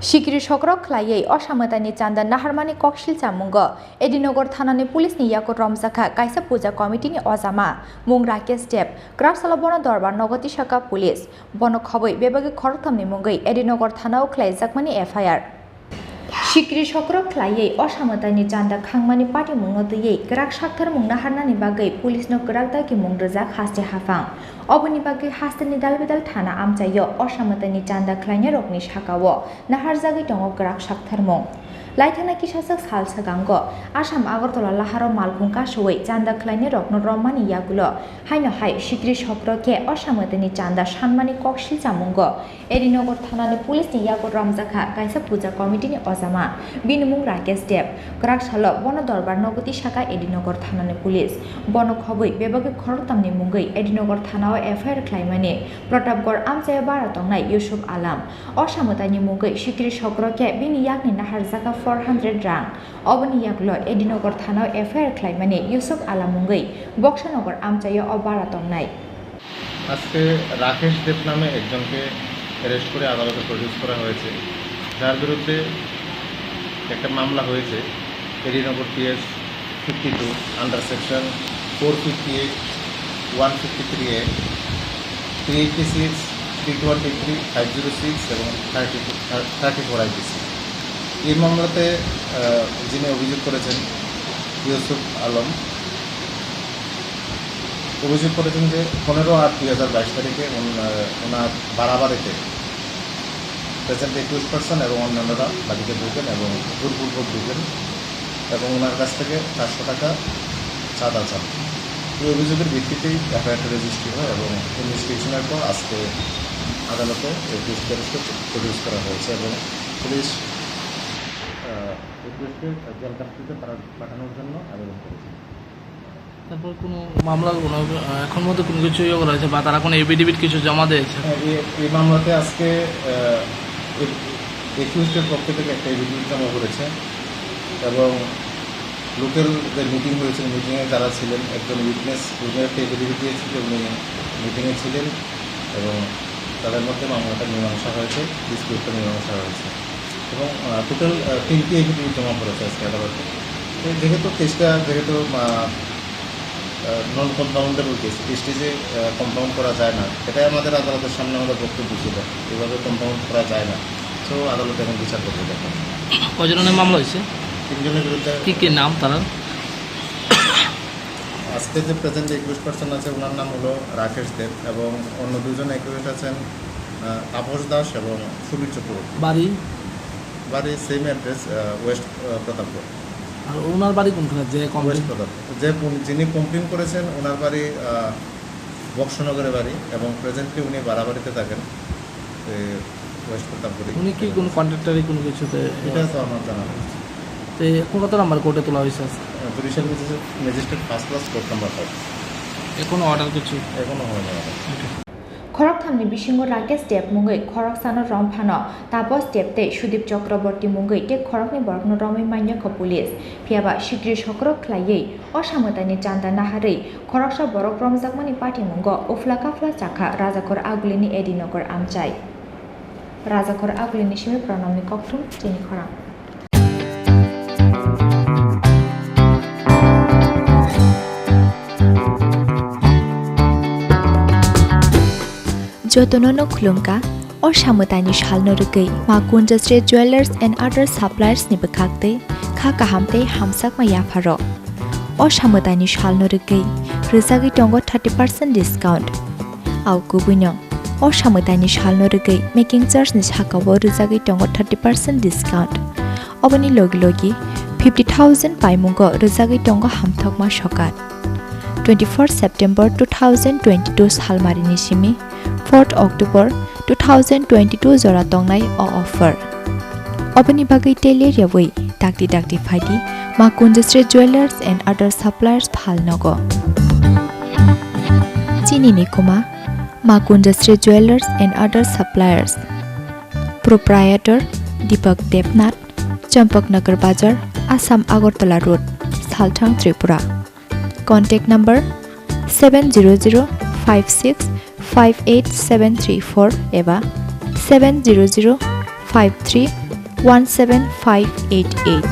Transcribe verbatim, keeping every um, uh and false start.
Sikiri sokrok khlaiwi Osa Mwtaini chanda naharmani koksil chamungo Edinogar thanani police ni yago romjakha kaisa puja committee ni ojama mung Rakesh Deb, kwrak salo bono dorbar nogo tisaka police. Bono khobwi bebagwi khoroktham ni mungwi Edinogar thanao khlaijakmani F I R. Sikiri sokrok khlaiwi Osa Mwtaini chanda khangmani patimungno twiwi kwrak saktharmung naharnani bagwi police no kwrak dagimung rwjak haste haphang. Oboni bagwi hasteni dalbidal thana amchaio Osa Mwtaini chanda khlainairokni sakao naharjagwi tongo kwrak saktharmung. Laithana kisasa sal swkango Assam Agartala laharo malkhung kasowi chanda khlainairokno romani yagulo haino hai sikiri sokrok khe Osa Mwtaini chanda sanmani koksil chamungo Edinogar thanani police ni yago romjakha kaisa puja committee ni ojama, bini mung Rakesh Deb. Kwrak salo bono dorbar nogo tisaka Edinogar thanani police. Bono khobwi bebagwi khoroktham ni mungwi Edinogar thanao F I R khlaimani Pratapgarh amchaio bara tongnai Yusuf Alam. Osa Mwtaini mungwi sikiri sokrok khe bini yakni naharjakha four hundred rang. Oboni yagulo Edinogar thanao F I R khlaimani Yusuf Alam mungwi Boksanagar amchaio o bara tongnai. আজকে রাকেশ দেব নামে একজনকে অ্যারেস্ট করে আদালতে প্রডিউস করা হয়েছে, যার বিরুদ্ধে একটা মামলা হয়েছে AD Nagar PS fifty two, under section four fifty eight, one fifty three A, three eighty six, three twenty three, five zero six এবং থার্টি থার্টি ফোর আইপিসি। এই মামলাতে আহ, যিনি অভিযোগ করেছেন ইউসুফ আলম, অভিযোগ করেছেন যে পনেরো আট দুই হাজার বাইশ তারিখে ওন-, আহ, ওনার বাড়াবাড়িতে প্রেজেন্ট একুশ পার্সন এবং অন্যান্যরা বাড়িতে ঢুকেন এবং জোরপূর্বক ঢুকেন এবং ওনার কাছ থেকে চারশো টাকা চাঁদা চান। এই অভিযোগের ভিত্তিতেই এফআইআরটা রেজিস্ট্রি হয় এবং ইনভেস্টিগেশনের পর আজকে আদালতে একুশ তারিখে প্রডিউস করা হয়েছে এবং পুলিশ, আহ, রিকোয়েস্টে জেল কাস্টডিতে পাঠা-, পাঠানোর জন্য আবেদন করেছে। তারপর কোনো মামলা, কোনো, আহ, এখন মধ্যে কোনো কিছু ইয়ে করা হয়েছে বা তারা কোনো এফিডেভিট কিছু জমা দিয়েছে? হ্যাঁ, এই, এই মামলাতে আজকে, আহ, এ-, একিউজডের পক্ষ থেকে একটা এফিডেভিট জমা করেছে এবং লোকাল যে মিটিং হয়েছিল, মিটিংয়ে যারা ছিলেন, একজন উইটনেস, উনি একটা এফিডেভিট দিয়েছেন যে উনি মিটিংয়ে ছিলেন এবং তাদের মধ্যে মামলাটা মীমাংসা হয়েছে, ডিসপিউটটা মীমাংসা হয়েছে এবং, আহ, টোটাল, আহ, তিনটি এফিডেভিট জমা পড়েছে আজকে আদালতে। তো যেহেতু কেসটা যেহেতু, আহ, আহ, নন কম্পাউন্ডেবল কেস, স্টেজে, আহ, কম্পাউন্ড করা যায় না, এটাই আমাদের আদালতের সামনে আমাদের বক্তব্য ছিল, এভাবে কম্পাউন্ড করা যায় না। তো আদালত এখন বিচার করবে ব্যাপারটা। কয়জনের মামলা হয়েছে? তিনজনের বিরুদ্ধে। কি কি নাম তারা? আজকে যে প্রেজেন্ট একুশ পার্সন আছে, ওনার নাম হলো রাকেশ দেব এবং অন্য দুজন একুশ আছেন, আহ, তাপস দাস এবং সুবীর চক্রবর্তী। বাড়ি? বাড়ি সেম অ্যাড্রেস, আহ, ওয়েস্ট, আহ, প্রতাপগড়। আর ওনার বাড়ি কোনখানে? যে কমপ্লেন? ওয়েস্ট প্রতাপগড়। যে কোন-, যিনি কমপ্লেন করেছেন, ওনার বাড়ি, আহ, বক্সনগরে বাড়ি এবং প্রেজেন্টলি উনি বাড়াবাড়িতে থাকেন, এ, ওয়েস্ট প্রতাপগড়ে। উনি কি কোনো কন্ট্রাক্টরি কোনো কিছুতে? এটা তো আমার জানা নেই। তো এখন কত নাম্বার কোর্টে তোলা হয়েছে আজকে? আহ, Barishal magistrate, magistrate first class court number five. এখনো অর্ডার কিছু? এখনো হয়নি order. Okay. Khorokthamni bisingo Rakesh Deb mungwi khoroksano romphano Tapos Deb tei Sudip Chakraborty mungwi tei khoroknwi borokno romwi manya kho police. Phiyaba sikri sokrok khlaiwi Osa Mwtaini chanda naharwi khoroksa borok romjakmani patimungo uphla kaphla chakha Rajakhor Agulini Edinogar amchai. Rajakhor Agulini simi Pranamni kokthum chini khorang. Jotono no khulumkha, Osa Mwtaini salno rwgwi Ma Kunjasri Jewellers and Other Suppliers ni bwkhak twi kha kaham tei hamjakma yapharok. Osa Mwtaini salno rwgwi rwjagwi tongo thirty percent discount. Au kubuino, Osa Mwtaini salno rwgwi making charge ni sakao rwjagwi tongo thirty percent discount. Oboni logi logi fifty thousand paimungo rwjagwi tongo hamthokma sokat. Twenty-four September two thousand twenty-two salmarini simi fourth October two thousand twenty-two jora tongnai o offer. Oboni bagwi tei ler yawi dakti dakti phaidi Ma Kunjasri Jewellers and Other Suppliers phalnogo. Chini ni kuma Ma Kunjasri Jewellers and Other Suppliers. Proprietor Deepak Debnath, Champaknagar Bazar, Assam Agartala Road, Salthang, Tripura. Contact number seven zero zero five six five eight seven three four eba seven zero zero five three one seven five eight eight.